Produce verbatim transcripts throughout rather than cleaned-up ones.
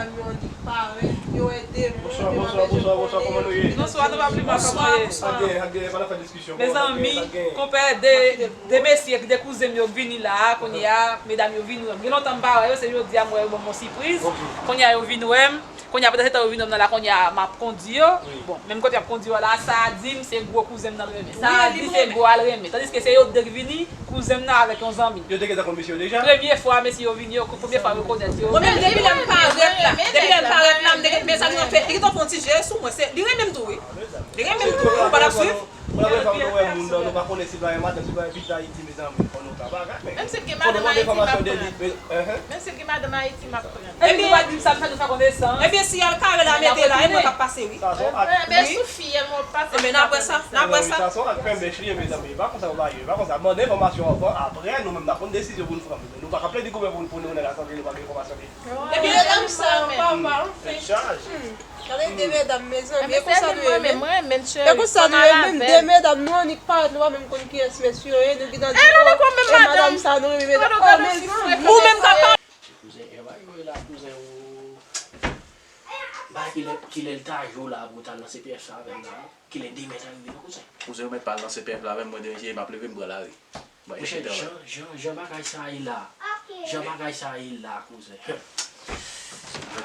Yo annik parèt, yo wè demon, yo pa bezwen konnen. Bonswa, bonswa, bonswa, kòman nou ye? Bonswa, nou pa pli mal, kòman ye? Sa gen, sa gen, pa nan fè diskisyon. Mezanmi, konpè, de, de mesye, de kouzen m yo k vini la a, kounye a, medam yo vin wè m. Gen lontan m pa wè yo, se jodi a m wè yo ban m yon sipriz. Kounye a yo vin wè m. Kounye a, pandan se tan yo vin wè m nan la, kounye a, m ap kondi yo. Bon, menm kote y ap kondi yo la, sa a di m se gwo kouzen m nan l renmen. Sa a di se gwo a l renmen. Tandiske se yo de k vini, kouzen m nan avèk yon zanmi. Yo te gentan konn mesye yo deja? Premye fwa mesye yo vini, yo, premye fwa yo konèt yo. Mwen menm depi lè m parèt la, depi lè m parèt la, m te gen, mezanmi, li gentan fè yon ti je sou mwen. Se, li renmen m tou, wi. Li renmen m tou, wi, ou pa t ap swiv? Premye fwa nou wè moun nan, nou pa konnen si l pa gen madanm, si l pa gen pitit Ayiti, mezanmi, fò nou ka bagay, men. Menm si l gen madanm Ayiti, m ap pran. Menm si l gen madanm Ayiti, m ap pran. Ebyen, ou pa di m sa, m fè nou fè konesans. Ebyen, si y al kare la, mete la, e mwen k ap pase, wi. Sa se yon ak. Ebyen, sou fi, e mwen w ap pase. Ebyen, n ap wè sa, n ap wè sa. Sa se yon ak penbèch li ye, mezanmi. E pa konsa yo ba yo, e pa konsa. Mande enfòmasyon anvan, apre, nou menm, n ap pran desizyon pou nou pran. Nou pa ka plede goumen pou, pou nou nan lasanble, nou pa gen enfòmasyon li. Ebyen, medam sa yo, papa, w fè chaj. Gade de medam, mezanmi, e konsa nou ye menm. E konsa nou ye menm, de medam, nou annik parèt, nou pa menm konn kiyès mesye yo ye, nou gentan di, o, e madanm sa nou renmen, medam, o, mezanmi. Ou menm k ap pale. Kouzen, e, pa rive la, kouzen, ou. Ba, kilè, kilè l ta jou la pou w t al nan C P F sa avè m la? Kilè demen ta rive, non, kouzen? Kouzen, ou mèt pa al nan C P F la avè m, mwen, demen, m ap leve, m pran lari. Mwen, monchè, jan, jan, jan bagay sa ye la. Jan bagay sa ye la, kouzen. Tèt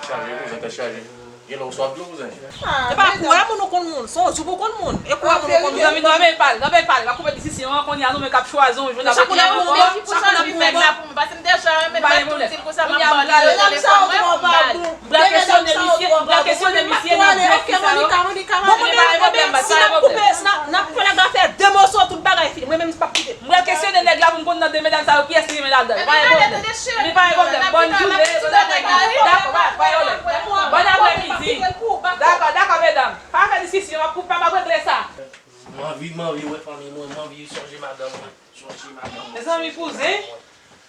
chaje, kouzen, tèt chaje. Gen lè w swaf dlo, kouzen. E pa kou a moun ou konn moun, se yon jou pou w konn moun. E kou a moun ou konn moun. Mezanmi, nou ap pale, nou ap pale, pa koupe diskisyon an, kounye a nou menm k ap chwazi yon jou n ap retire ankò. Sa pou n ap fè la pou mwen, paske m deja renmen l, m ap tou di l konsa, m ap ba li telefòn mwen pou m ba li. M pral kesyone misye, m pral kesyone misye nan de fi sa yo. Bon, konnen, konnen, n ap koupe, n ap, n ap fè nèg la fè de moso, tout bagay fini. Mwen menm, m p ap kite. M pral kesyone nèg la pou m konn nan de medam sa yo kiyès li renmen ladan l. Pa gen pwoblèm. Li pa gen pwoblèm. Bòn jounen, bòn aprèmidi. Dakò, pa, pa gen pwoblèm. Bòn aprèmidi. Dakò, dakò, medam. Pa fè diskisyon, m ap koupe, m ap regle sa. M anvi, m anvi wè fanmi mwen, m anvi sonje madanm mwen. Sonje madanm mwen. Mezanmi, kouzen.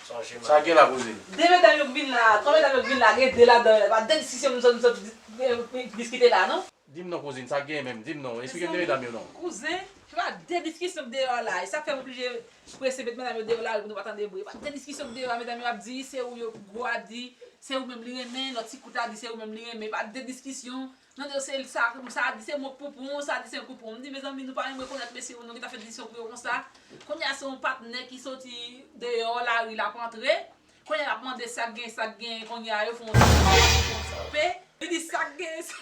Sa gen la, kouzen? De medam yo k vin la, twa medam yo k vin la, gen de ladan yo. Pa de diskisyon nou sot, nou sot di-, eh, diskite la, non? Di m non, kouzin, sa k genyen menm? Di m non, eksplike m de medam yo non. Kouzen, se pa de diskisyon k deyò la, e sa k fè m oblije prese met medam yo deyò lari pou nou pa tande bri. E pa de diskisyon k deyò a, medam yo ap di, se ou yo gwo a di, se ou menm li renmen, lòt ti kout la di, se ou menm li renmen. E pa de diskisyon. Mande yo se sa, sa a di se mwen k pou pran, sa a di se mwen k pou pran. M di, mezanmi, nou pa menm rekonèt mesye yo, nou gentan fè diskisyon pou yo konsa. Kounye a se yon patnè ki soti deyò lari l ap antre. Kounye a l ap mande sa k gen, sa k gen, kounye a yo fè yon ti, yo fè yon ti koupe. Li di sa k gen, sa.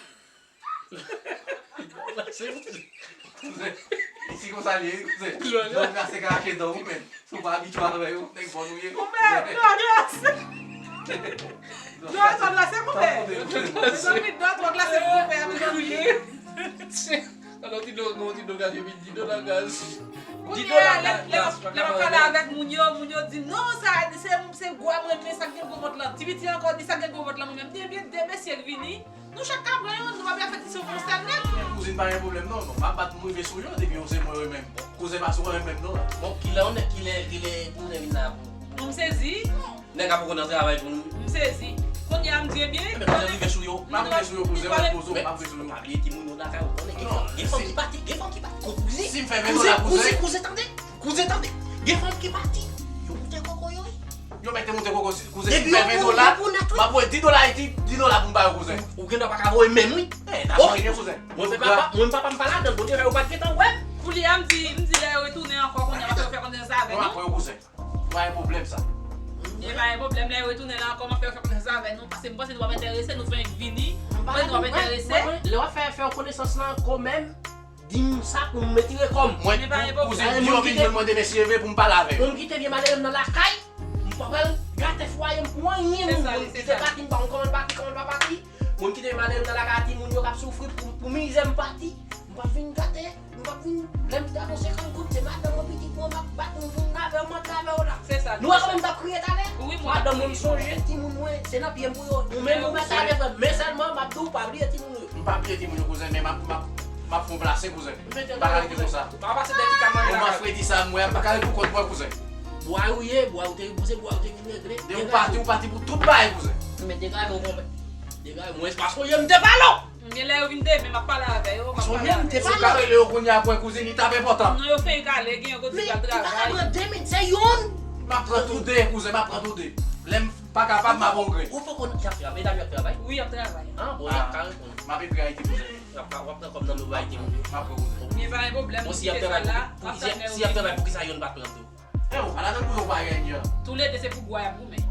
Bon, la se kouzen. Isi konsa li ye, kouzen. Dlo glase ka rache dan ou, men. Si w pa abitye avè yo, nèg bòn ou ye. Konpè, dlo glase. Dlo glase, konpè. Mezanmi, dlo twò glase pou konpè a, mezanmi. Alò, ti dlo, non, ti dlo glase, epi di dlo la gaz. Kounye a, lè, lè, lè m ap pale avèk moun yo, moun yo di, "Non, sa, se, se gwo a m renmen, sa k gen gwo vant lan." Ti piti ankò di, "Sa k gen gwo vant lan, mwen menm." M di, "Ebyen, de mesye k vini." Nou chak ka pran youn, nou pa vle fè diskisyon pou yon sèl nèg. Kouzin, pa gen pwoblèm non, non. M ap bat m rive sou yo, depi yo se mwen yo menm. Kouzen pa sou mwen menm non. Bon, kilè yon nèg, kilè, kilè kouzen vin la pou, pou... Bon, m sezi. Nèg la poko nan travay pou nou. M sezi. Kounye a m di, ebyen, ebyen, kouzen rive sou yo. M ap rive sou yo, kouzen, m ap poze w, m ap rive sou yo. Pa bliye timoun yo lakay ou, konnen gen fanm, gen fanm ki pati, gen fanm ki pati. Kouzen, kouzen, kouzen, kouzen, tande. Kouzen, tande. Gen fanm ki pati. Yo koute koko yo, wi. Yo mete moute koko si kouzen, si m fè ven dola, m ap voye dis dola Ayiti, dis dola pou m ba yo kouzen. Ou gen dwa pa ka voye menm, wi. Eh, n ap voye kouzen. Mwen, papa, mwen, papa m pa ladan l, Bondye fè yo pa t gentan wè m. Kounye a, m di, m di lè yo retounen ankò, kounye a, m ap fè yo fè konesans avè nou. Mwen ap voye kouzen. Pa gen pwoblèm sa. E pa gen pwoblèm, lè yo retounen la ankò, m ap fè yo fè konesans avè nou, paske m panse nou p ap enterese, nou fenk vini. M panse nou p ap enterese. Lè w ap fè, fè yo konesans lan ankò menm, di m sa pou m retire kò m. Mwen, kouzen, di yo vin jwenn mwen demen si Dieu veut pou m pale avè yo. Pou m kite vye malere m nan lakay, m pa pral gate fwaye m pou anyen moun. Moun kite pati, m pa konn kòman l pati, kòman l pa pati. Moun kite vye malere m nan lakay a timoun yo k ap soufri pou, pou mizè m pati. M p ap vin gate, m p ap vin, lè m te anonse kan goud, se madanm mwen, pitit mwen, m ap bat moun pou m lave, m ap lave yo la. Nou wè kòman m t ap kriye talè? Madanm mwen, m sonje timoun mwen, se nan pye m pou yo. Ou menm ou mèt ale frè m, men sèlman m ap di w pa bliye timoun yo. M pa bliye timoun yo, kouzen, men m ap, m ap, m ap fè yon plase, kouzen. M pa ka rete konsa. Pa pase dèyè ti ka manje. Moman fredi sa m wè a, m pa ka ret pou kont mwen, kouzen. Bwa ou ye, bwa ou te, se bwa ou te vin regle. Depi ou pati, ou pati pou tout bagay, kouzen. Men degaje w, konpè. Degaje w, mwen pa sonje m te pale w. Gen lè yo vin demen, m ap pale avè yo, m ap pale avè yo. Si w ka rele yo kounye a pou yon kouzin, li t ap enpòtan. Non, yo fenk ale, gen yon kote y al travay. Men ou pa ka pran de moun, se youn. M ap pran tou de, kouzen, m ap pran tou de. Lè m Pa kapab, m ap regret. Ou poko, y ap travay, medam, y ap travay? Wi, y ap travay. Ah, bon, y ap ka reponn. M ap ekri Ayiti pou zè. Y ap ka, w ap pran kòb nan nou ba Ayiti pou zè. M ap regret. Bon, si y ap travay pou, si y ap travay, poukisa youn pa t pran tou? E w, ala nan kouzen w pa gen jan. Toulede se pou bwa y ap goumen.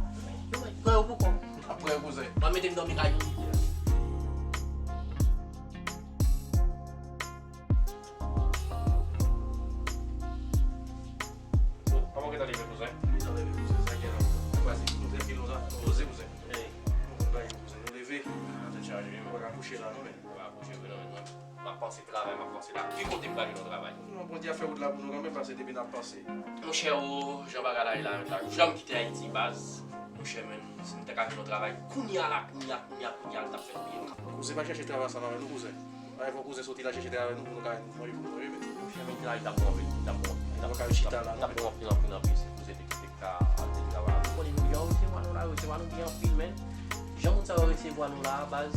Pran yo pou kòb. Ap pran yo pou zè. W ap mete m dòmi kay ou. Bon, kòman w gentan leve, kouzen? M gentan leve, kouzen, sa gen la. Mwen pase, nou tranquille, nou sa poze, kouzen. Hey. Nou konn bagay, kouzen, nou leve. Ah, tèt chaje, wi. Ou pa ka kouche la, non, men. Ou pa ka kouche, wi, non, men, non. M ap panse travay, m ap panse la. Ki kote m prale nan travay? Non, Bondye ap fè wout la pou nou kanmenm, paske depi n ap panse. Monchè, o, jan bagay la ye la, la, jan m kite Ayiti, baz. Monchè, men, si m te ka jwenn yon travay, kounye a la, kounye a, kounye a, kounye a, l t ap fèt byen. Kouzen pa chèche travay ansanm avè nou, kouzen. Bagay fò kouzen soti la chèche travay nou pou nou ka jwenn manje pou nou manje, men. Monchè, men travay t ap bon anpil, t ap bon anpil. T ap bon anpil, anpil, anpil. Si kouzen te kite ka al te travay. Ou konnen nou jan yo resevwa nou la, yo resevwa nou byen anpil, men. Jan moun sa yo resevwa nou la, baz,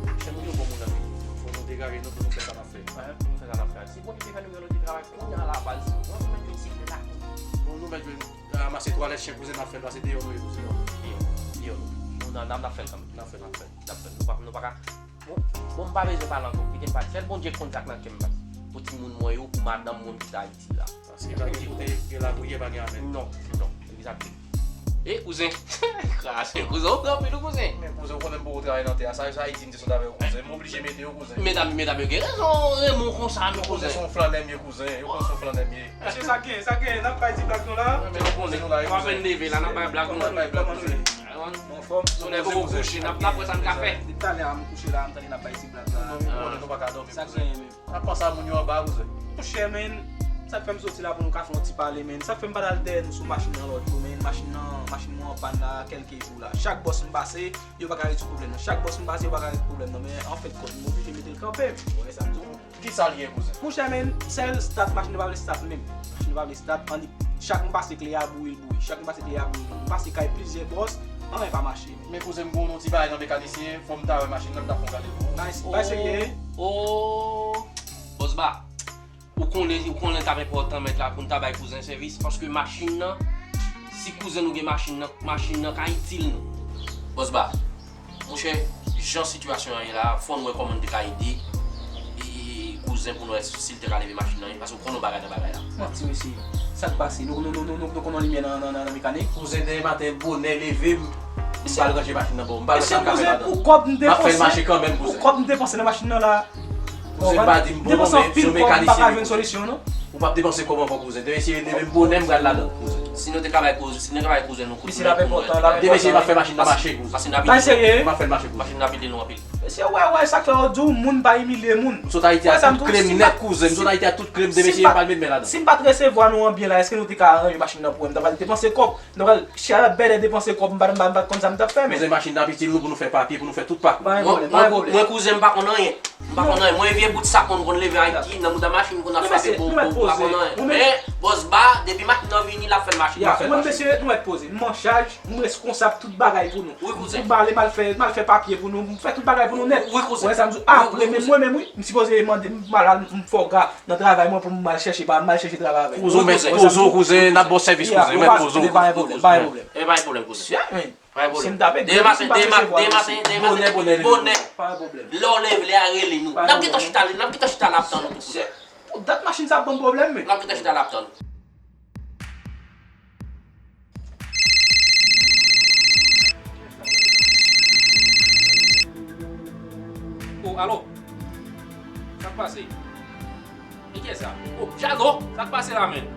monchè, moun yo bon moun anpil. Fò nou degaje nou pou nou fè sa n ap fè. Pou nou fè sa n ap fè. Si Bondye te fè nou gen nou te travay kounye a la, baz, nou mèt jwenn siklèt la. Bon, nou mèt jwenn, ranmase twalèt chen kouzen n ap fè l, pase deyò nou ye kouzen. Deyò, deyò nou. Nou nan, n ap, n ap fè l kanmenm. N ap fè l, n ap fè l. N ap fè l. Nou pa, nou pa ka Bon, bon, m pa bezwen pale ankò. Kite m pale. Sèl Bondye k konn sa k nan kè m, baz. Pou timoun mwen yo, pou madanm mwen ki t Ayiti la. Paske pa gen kote gen lapriyè, pa gen amèn. Non, non, egzakteman. E kouzen. Kraze, kouzen, ou pran anpil, wi, kouzen. Men kouzen, ou konnen m poko travay nan tè a. Sa yo, sa Ayiti, m te sot avè yo, kouzen. M oblije mete yo, kouzen. Medam, medam yo gen rezon, renmen w konsa, non, kouzen. Kouzen se yon flannè m ye, kouzen. Yo konn se yon flannè m ye. Mesye, sa gen, sa gen, n ap bay ti blag nou la. Men nou konnen nou la, wi, kouzen. W apèn leve la, n ap bay blag nou la. N ap bay blag, kouzen. Anfòm. Solèy poko kouche, n ap, n ap wè sa n ka fè. Depi talè a m kouche la, m tande n ap bay ti blag la. Non, men ou konnen nou pa ka dòmi, kouzen. Sa k genyen menm? N ap panse a moun yo anba, kouzen. Monchè, men, sa k fè m soti la pou nou ka fè yon ti pale, men. Sa k fè m pa t al dèyè nou sou machin nan lòt jou, men. Machin nan, machin mwen an pàn la, kèlke jou la. Chak bòs m pase, yo pa ka rezoud pwoblèm nan. Chak bòs m pase, yo pa ka rezoud pwoblèm nan. Men, anfèt, kòm m oblije mete l kanpe, men. Ou wè sa m di w? Kisa l ye, kouzen? Monchè, men, sèl stat, machin nan pa vle stat menm. Machin nan pa vle stat, annik chak m pase kle a bouyi, l bouyi. Chak m pase kle a bouyi, l bouyi. M pase kay plizyè bòs, anyen pa mache menm. Men kouzen, m gon yon ti bagay nan mekanisyen, fò m ta wè machin nan, m ta fè yon gade pou ou. Bay, bay serye. Oh, oh. Bòs ba, ou konnen, ou konnen t ap enpòtan mèt la pou n ta bay kouzen sèvis, paske machin nan, si kouzen nou gen machin nan, machin nan ka itil nou. Bòs ba, Monchè, jan sitiyasyon an ye la, fò n wè kòman n te ka ede, e, e, e, kouzen pou n wè si l te ka leve machin nan, paske w konnen yon bagay nan bagay la. Manti, mesye. Sa k pase? Nou, nou, nou, nou, nou, nou konn yon limyè nan, nan, nan, nan mekanik? Kouzen, demen maten, bonè, leve, m, m pral ranje machin nan ba w. M pral wè sa m ka fè ladan. Pou kòb m depanse, m ap fè l mache kanmenm, kouzen. Pou kòb m depanse nan machin nan la. Kouzen, pa di m bon, non, men se yon mekanisyen, men kouzen. Ou p ap depanse kòb ankò, kouzen. Demen si e leve m bonè, m pral ladan, kouzen. Si nou te ka bay kouzen, si nou te ka bay kouzen nou kout men pou nou wè. Demen si m ap fè machin nan mache, kouzen. Bay serye. M ap fè l mache, kouzen. Machin nan pile nou anpil. Mesye, wè, wè, sa k fè yo di w moun pa imilye moun. M sot Ayiti a tout kle m nèt, kouzen. M sot Ayiti a tout kle m, demen si m pa met men ladan. Si m pa t resevwa nou an byen la, èske nou te ka ranje machin nan pou mwen? M ta pral depanse kòb. Nou pral chal bèlè depanse kòb, m pa, m pa, m pa t konn sa m t ap fè, men. Kouzen, machin nan ap itil nou pou nou fè papye, pou nou fè tout pa. Pa gen pwoblèm, pa gen pwoblèm. Mwen, kouzen, m pa konn anyen. M pa konn anyen. Mwen, vye bout sak mwen, m konn leve Ayiti, nan mouda machin, m konn ap frape, bon, bon, m pa konn anyen. Men, bòs ba, depi machin nan vini, l ap fè l mache. Ya, mwen, mesye, nou mèt poze. M an chaj, m reskonsab tout bagay pou nou. Wi, kouzen. M ale, m al fè, m al fè papye pou nou, m fè tout bagay pou nou nèt. Wi, kouzen. Ou wè sa m di w? Apre, men mwen menm, wi, m sipoze mande, m al, m fè w ga. Nan travay mwen pou m al chèche, pa m al chèche travay avè l. Kouzen, ou mèt poze w, kouzen, n ap ba w sèvis, kouzen, mèt poze w. Pa gen pwoblèm, pa gen pwoblèm. E pa gen pwoblèm, kouzen. Pa gen pwoblèm. Demen maten, demen maten, demen maten, bonè, bonè, bonè. Lè w leve, lè a rele nou. N ap gentan chita, n ap gentan chita la ap tann ou, kouzen. Pou dat machin sa ap ban m pwoblèm, men. N ap gentan chita la ap tann ou. Oh, alo? Sa k pase? E kiyès sa? Oh, Jano, sa k pase la, menn?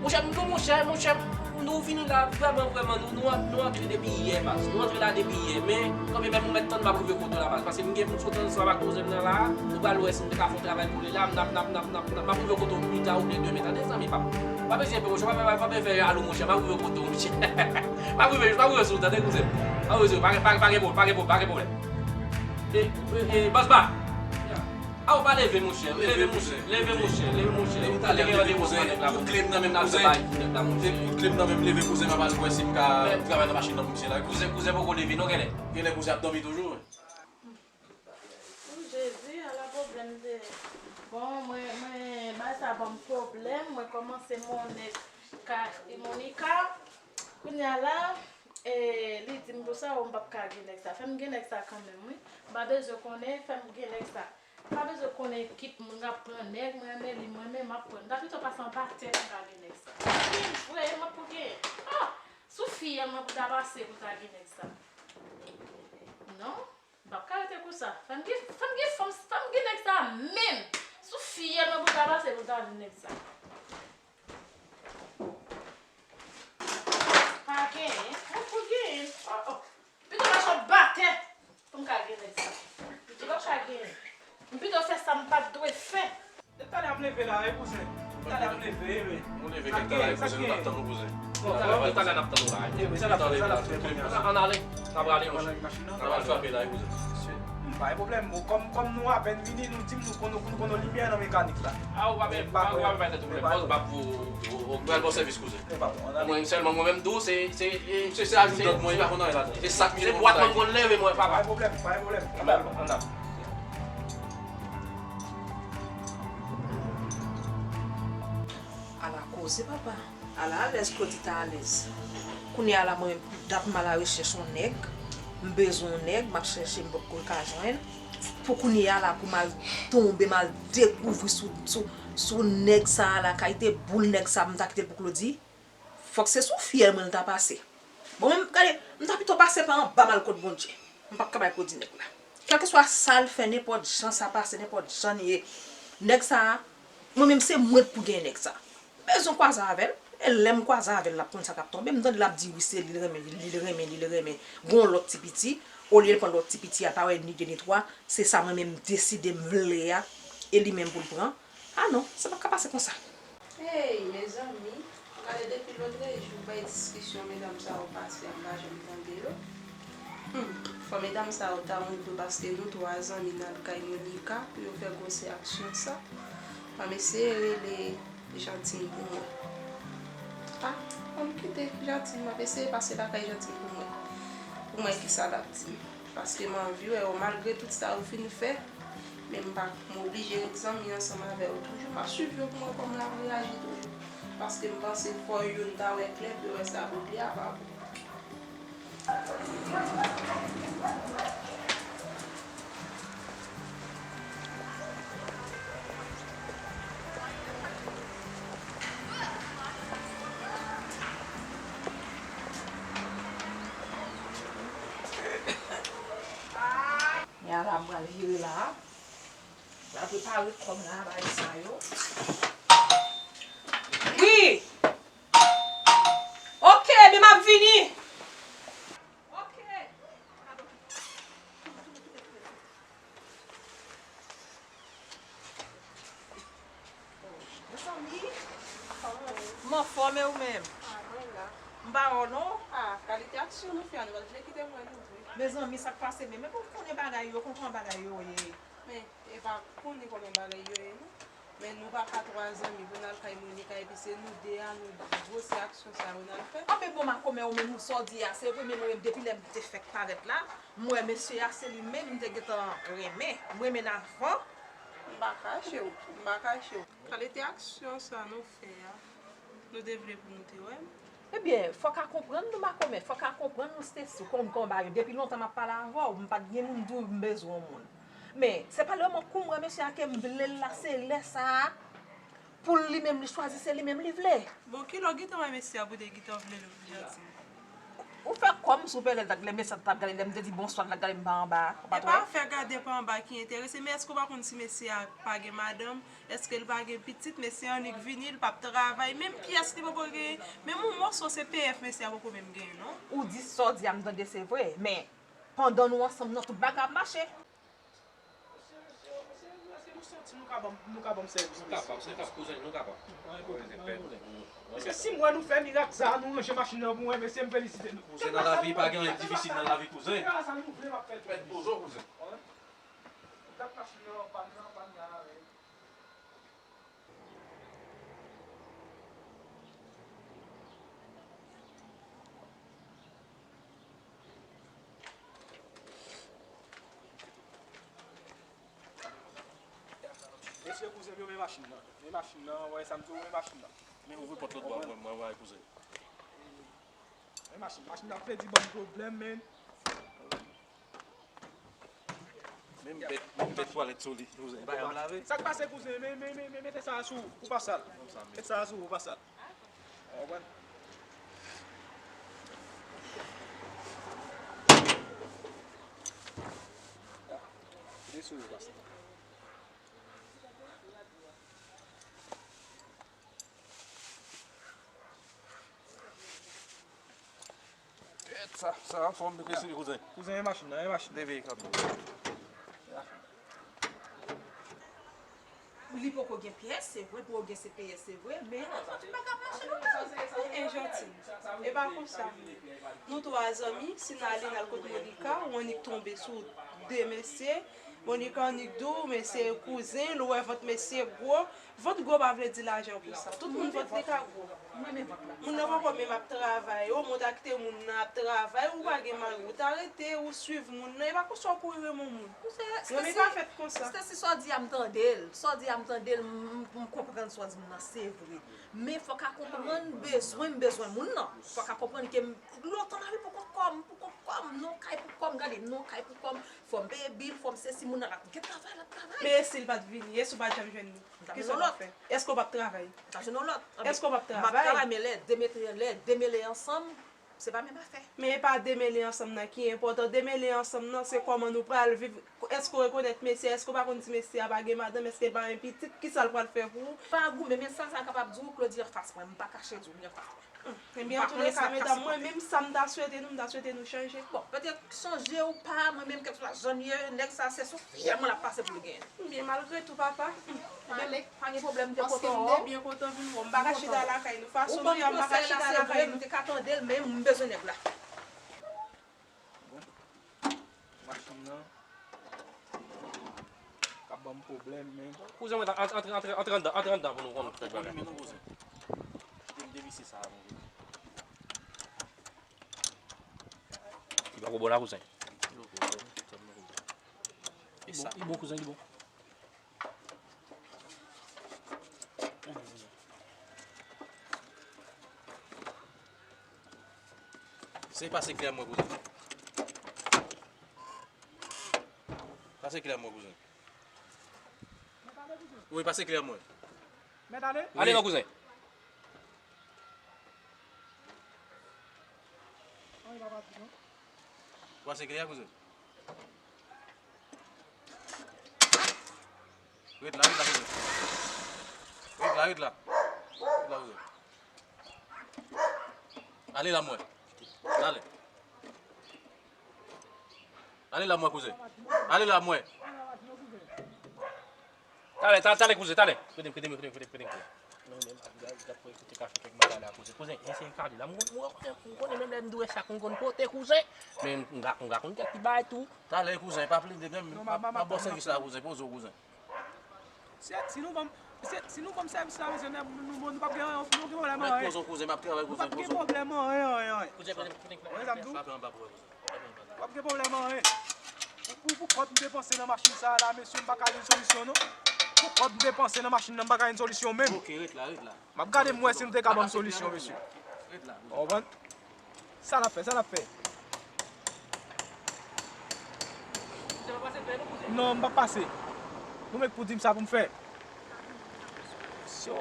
Monchè, nou, monchè, monchè, nou vini la, vrèman, vrèman, nou, nou, nou antre depi yè, baz. Nou antre la depi yè, men, kanmenm, ou mèt tann m ap rive kote w la, baz. Paske m gen pou m sot ansanm ak kouzen m nan la, nou pral wè si m te ka fè yon travay pou li la, m ap, m ap, m ap, m ap, m ap rive kote w pita oubyen demen. Tande, zanmi pa m. Pa bezwen pè, monchè, pa, pa, pa bezwen fè jalou, monchè, m ap rive kote w, monchè. M ap rive, m ap rive sou, tande, kouzen. M ap rive sou, pa, pa, pa gen pwoblèm, pa gen pwoblèm, pa gen pwoblèm. E, e, e, bòs ba. A, ou pa leve, monchè. Leve, monchè. Leve, monchè. Leve, monchè. Depi talè m leve, kouzen. Tout kle m nan men m, kouzen. Depi tout kle m nan men m, leve, kouzen, m ap al wè si m ka travay nan machin nan pou misye la. Kouzen, kouzen poko leve non, genlè. Genlè kouzen ap dòmi toujou. O Jezi, ala pwoblèm se. Bon, mwen, mwen, bagay sa ban m pwoblèm, mwen kòmanse monnen ka, Monica. Kounye a la, e, li di m pou sa, o, m p ap ka gen nèg sa. Fè m gen nèg sa kanmenm, wi. M pa bezwen konnen, fè m gen nèg sa. M pa bezwen konnen ki moun k ap pran nèg, mwen renmen li, mwen menm m ap pran. M ta pito pase anba tè pou m ta gen nèg sa. Wi, vre, m ap pou gen. Ah! Sou fiyèl mwen pou ta pase pou ta gen nèg sa. Non. M p ap ka rete konsa. Fè m gen, fè m gen fanm, fè m gen nèg sa menm. Sou fiyèl mwen pou ta pase pou ta gen nèg sa. Pa genyen. Mwen pou genyen. Oh, oh. Pito mache anba tè pou m ka gen nèg sa. Pito m pa ka genyen. M pito fè sa m pa t dwe fè. E talè ap leve la, wi, kouzen. Talè ap leve, wi. Nou leve kèk tan la, wi, kouzen, nou t ap tann ou, kouzen. Talè, talè n ap tann ou la, wi. Ann ale, n ap rale, monchè. N ap al frape la, wi, kouzen. M pa gen pwoblèm. Bon, kòm, kòm nou apèn vini, nou di m nou konn, nou konn limyè nan mekanik la. A, ou pa, ou pa, ou pa bay tèt ou pwoblèm. Bòs, m ap, ou, ou, ou pral bon sèvis, kouzen. Mwen sèlman, mwen menm tou, se, se, se, se, se, se bwat mwen konn leve, mwen, papa. Pa gen pwoblèm, pa gen pwoblèm. Ann al, ann al. Ala koze, papa. Ala alèz Claudy ta alèz. Kounye a la, mwen, dat m al arechèch yon nèg. M bezwen yon nèg, m ap chèche, m poko ka jwenn. Pou kounye a la, pou m al tonbe, m al dekouvri sou, sou, sou nèg sa a la, kalite boul nèg sa a, m ta kite l pou Claudy. Fòk se sou fyèl mwen l ta pase. Bon, men gade, m ta pito pase pa anba m al kot Bondye. M p ap ka bay Claudy nèg la. Kèlkeswa sa l fè, nenpòt jan sa pase, nenpòt jan l ye, nèg sa a, mwen menm se mwen k pou gen nèg sa. M bezwen kwaze avè l. E lè m kwaze avè l, l ap konn sa k ap tonbe. M tande l ap di wi, se li l renmen, li l renmen, li l renmen. Gon lòt ti piti, olye l pran lòt ti piti a, pa wè ni de ni twa, se sa mwen menm m deside m vle a, e li menm pou l pran. Ah non, sa p ap ka pase konsa. Hey, mezanmi, gade depi lòtrejou bay diskisyon medam sa yo pase a, m pa janm tande yo. Hmm, fò medam sa yo ta wont nou paske nou twa zanmi n al kay Monica pou yo fè gwosè aksyon sa. Ban m eseye rele Jantine pou mwen. Ah, ban m kite Jantine, m ap eseye pase lakay Jantine pou mwen. Pou mwen kisa l ap di m. Paske m anvi wè yo malgre tout sa yo fin fè. Men m pa, m oblije ret zanmi ansanm avè yo toujou. M ap swiv yo pou m wè kòman y ap reyaji toujou. Paske m panse fò youn ta wè klè pou yo wè sa pou li a pa bon. Men ala m pral vire la. Pral prepare kòm nan bagay sa yo. Wi! Oke, men m ap vini. Oke. Mezanmi, m anfòm e ou menm? Ah, mwen la. M pa wè w non. Ah, kalite aksyon nou fè a, nou pa t vle kite m wè nou vre. Mezanmi, sa k pase menm? Men pou m konnen bagay yo, konn kòman bagay yo ye. Men, e pa konnen kòman bagay yo ye non. Men nou pa ka twa zanmi pou n al kay Monica epi se nou de a nou di gwo se aksyon sa yo n al fè. Anben bon makomè ou menm sa w di a se vre men mwen menm depi lè m te fèk parèt la m wè mesye a se li menm m te gentan renmen. M renmen l avan. M pa kache w, m pa kache w. Kalite aksyon sa nou fè a, nou te vle pou nou te wè l? Ebyen, fòk a konprann nou makomè, fòk a konprann nou Stacy, ou konn konba yo. Depi lontan m ap pale avè w, m pa t gen moun di w m bezwen yon moun. Men, se pa lè mwen kou m wè mesye a ke m vle l la, se lè sa a, pou li menm li chwazi, se li menm li vle. Bon, kilè w gentan wè mesye a pou te gentan vle l wi, Jantine? Ou fè kòm si w pè lè l t ap gade mesye a t ap gade, lè m te di bonswa l t ap gade m pa anba a, ou pa t wè? E pa afè gade pa anba ki enterese, men èske w pa konn si mesye a pa gen madanm? Èske l pa gen pitit? Mesye a annik vini, l p ap travay. Menm pyès li poko genyen. Menm yon mòso C P F mesye a poko menm genyen non. Ou di sa w di a m tande se vre, men pandan nou ansanm nan tout bagay ap mache. Mesye, mesye, mesye, èske nou santi nou ka ban m, nou ka ban m sèvis, mesye? Nou kapab, nou kapab, kouzen, nou kapab. Mesye, si m wè nou fè mirak sa, nou ranje machin nan pou mwen, mesye, m felisite nou. Kouzen, nan lavi pa gen anyen k difisil nan lavi, kouzen. Sa nou vle, m ap fè l. Mèt poze w, kouzen. Wi. Dat machin nan, pa nan, pa nan avè l. Mesye, kouzen m yo, men machin nan. Men machin nan, wè sa m di w, men machin nan. Men ouvri pòt lòt bò a pou mwen, mwen wè kouzen. Machin, machin nan ap pèdi ban m pwoblèm, men. Menm bèt, menm bèt twalèt sou li. Li pa janm lave. Sa k pase, kouzen? Men, men, men, men, mete sa sou ou, ou pa sal. Mete sa sou ou, ou pa sal. Ou konprann? Mete sou ou, ou pa sal. Kèt, sa, sa anfòm, mesye, kouzen. Kouzen, e machin nan, e machin. Leve kanmenm. Li poko gen pyès, se vre, pou yo gen C P S, se vre, men machin pa ka ap mache lontan. E janti. E pa konsa. Nou twa zanmi, si n ale, n al kot Monica, ou annik tonbe sou de mesye. Monica annik di w, mesye kouzen, l wè vant mesye gwo. Vant gwo pa vle di lajan pou sa. Tout moun vant li ka gwo. Moun nan poko menm ap travay. Ou monte ak te moun nan ap travay, ou pa gen mari, ou ta rete, ou swiv moun nan. E pa konsa w kouri renmen yon moun. Renmen pa fèt konsa. Stacy, sa w di a m tande l. Sa w di a m tande l, m, m, m konprann sa w di m nan, se vre. Men fòk a konprann bezwen m bezwen moun nan. Fòk a konprann ke m, lontan m ap viv pou kont kò m, pou kont kò m, non kay pou kò m, gade, non kay pou kò m. Fò m peye bil, fò m sesi, moun nan l ap gen travay, l ap travay. Men e si l pa t vini, e si w pa t janm jwenn li? Kisa w t ap fè? Èske w p ap travay? M ta jwenn yon lòt. Èske w p ap travay? M ap travay, men lè de mete, lè de mele ansanm, se pa menm afè. Men e pa de mele ansanm nan ki enpòtan. De mele ansanm nan, se kòman nou pral viv. Èske w rekonèt mesye a? Èske w pa konn si mesye a pa gen madanm? Èske l pa gen pitit? Kisa l pral fè pou ou? Pa goumen, men sa, sa kapab di w, Claudy anfas mwen. M pa kache di w, li anfas mwen. Ebyen, antouleka, medam, mwen menm sa m ta swete nou, m ta swete nou chanje. Bon, petèt chanje ou pa, mwen menm kèlkeswa jan l ye, nèg sa se sou fyèl mwen l ap pase pou l genyen. Ebyen, malgre tou, papa. Ale. Pa gen pwoblèm, m te kontan wè w. Paske m te byen kontan vin wè w. M pa ka chita lakay nou. Fason nou ye a, m pa ka chita lakay nou. M te ka tande l, men m bezwen nèg la. Bon. Machin nan k ap ban m pwoblèm, men. Kouzen mwen, antre, antre, antre, antre anndan, antre anndan pou nou konn fè bagay. Li pa gwo bò la, kouzen. E sa. Li bon, kouzen, li bon. Se pase klè mwen, kouzen. Pase klè mwen, kouzen. Wi, pase klè mwen. Mèt ale? Ale non, kouzen. Pase klè, kouzen. Ret la, ret la, kouzen. Ret la, ret la. Ret la, kouzen. Ale la, mwen. Ale. Ale la, mwen, kouzen. Ale la, mwen. Talè, ta-, talè, kouzen, talè. Kite m, kite m, kite m, kite m, kite m. Non, men, ap gad, gad pou ekoute kafe kèk bagay la, kouzen. Kouzen, eseye kale la. M konn, m konnen, m konnen menm lè m dwe sa, m konn pote, kouzen. Men m ka, m ka konn kèk ti bagay tou. Talè, kouzen, pa plede menm. M ap ba w sèvis la, kouzen. Poze w, kouzen. Si, si nou ban m, si, si nou ban m sèvis la, mesye, nou, nou, nou p ap gen, nou gen pwoblèm anyen. Mèt poze w, kouzen, m ap travay, kouzen, poze w. Nou p ap gen pwoblèm anyen, anyen, anyen. Kouzen, kouzen, kouzen, kouzen. Frape anba pou wè, kouzen. W ap gen pwoblèm anyen. Pou, pou, pou kòb m depanse nan machin sa a la, mesye, m pa ka jwenn solisyon, non. Pou kòb m depanse nan machin nan, m pa ka jwenn solisyon menm. Ok, ret la, ret la. M ap gade m wè si nou te ka ban m solisyon, mesye. Ret la. Ou konprann? Sa l ap fè, sa l ap fè. Non, m p ap pase. Nou menm pou di m sa pou m fè. So,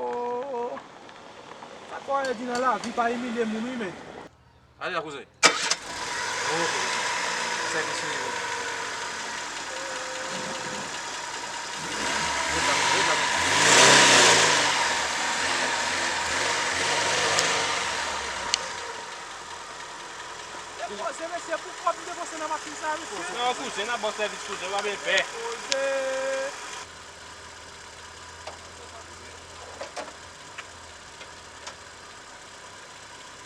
sa k wè di nan lavi, pa imilye moun, wi, men. Ale la, kouzen. Oh, sèvis mwen. Ret la, ret la. Depoze, mesye, pou kòb m depoze nan machin sa, mesye. Non, kouzen, n ap ba w sèvis, kouzen, w ap byen pè. Depoze.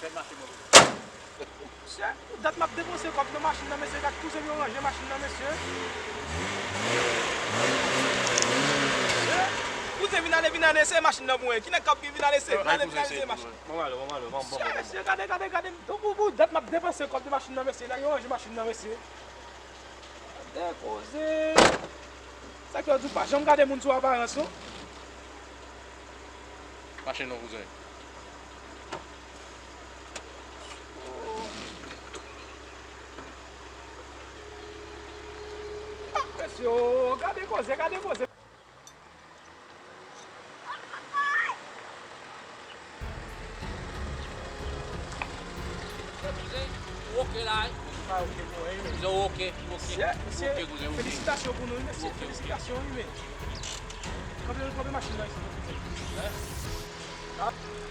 Fè mache mwen. Mesye, pou dat m ap depanse kòb nan machin nan, mesye, gad kouzen m yo ranje machin nan, mesye. Mesye, kouzen vin ale, vin ale, eseye machin nan pou mwen. Ki nèg k ap vin ale, eseye, vin ale, vin ale, eseye machin. Mesye, mesye, gade, gade, gade. Pou, pou, pou dat m ap depanse kòb nan machin nan, mesye, nèg yo ranje machin nan, mesye. Gade koze. Sa k fè w di w pa janm gade moun sou aparans, non? Mache non, kouzen. Yo, gade koze, gade koze. Ou oke la, wi? Pa oke pou anyen, men. Kouzen, ou oke, ou oke. Mesye, mesye, ou oke, kouzen, ou oke. Felisitasyon pou nou, wi, mesye. Ou oke, ou oke. Felisitasyon, wi, men. Kanpe, kanpe machin nan isit, wi, kouzen. Hein? Ah.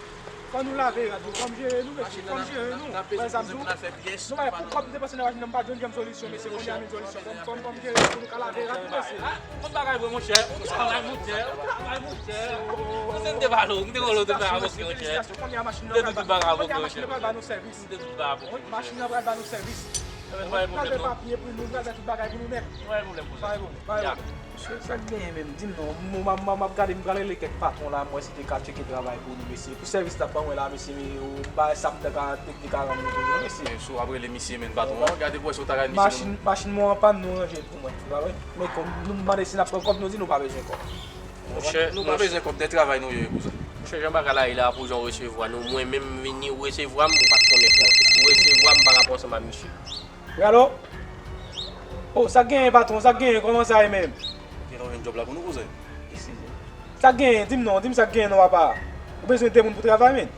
Fò nou lave rad nou, fò m jere nou, mesye, fò m jere nou. Pran zam nou. Nou bay pou kòb m depanse nan machin nan, m pa jwenn janm solisyon, mesye, kounye a m jwenn solisyon. Fò m, fò m, fò m jere pou nou ka lave rad nou, mesye. Ou konn bagay vre, monchè. Ou travay, monchè. Ou travay, monchè. Ou se m te pale w, m te wè w te fè avoke, monchè. Kounye a machin nan pral ba nou sèvis. M te tout ba avoke, monchè. Machin nan pral ba nou sèvis. Pral fè papye pou nou, pral fè tout bagay pou nou nèt. Pa gen pwoblèm, kouzen. Mesye, sa k genyen menm? Di m non. M, m, m, m ap gade, m pral rele kèk patwon la, m wè si te ka tcheke travay pou nou, mesye. Pou sèvis l ap ban mwen la, mesye, m pa wè sa m ta ka te, te ka rann nou toujou, non, mesye. Men si w ap rele misye, men patwon an, gade pou wè si w ta ka misye. Machin, machin mwen an pann, nou ranje l pou mwen. Ou pa wè? Men kòm nou mande si n ap pran kòb, nou di nou pa bezwen kòb. Monchè, nou pa bezwen kòb, nan travay nou ye, kouzen. Monchè, jan bagay la ye la, pou jan w resevwa nou, mwen menm m vini, ou resevwa m, ou pa t konnen kòman. Ou resevwa m pa rapò ansanm ak misye. Wi, alo? Oh, sa k genyen, patwon? Sa k genyen? Kòman sa ye menm? Genlè w jwenn djòb la pou nou, kouzen. Eskize. Sa k genyen? Di m non, di m sa k genyen non, papa. Ou bezwen de moun pou travay, menm?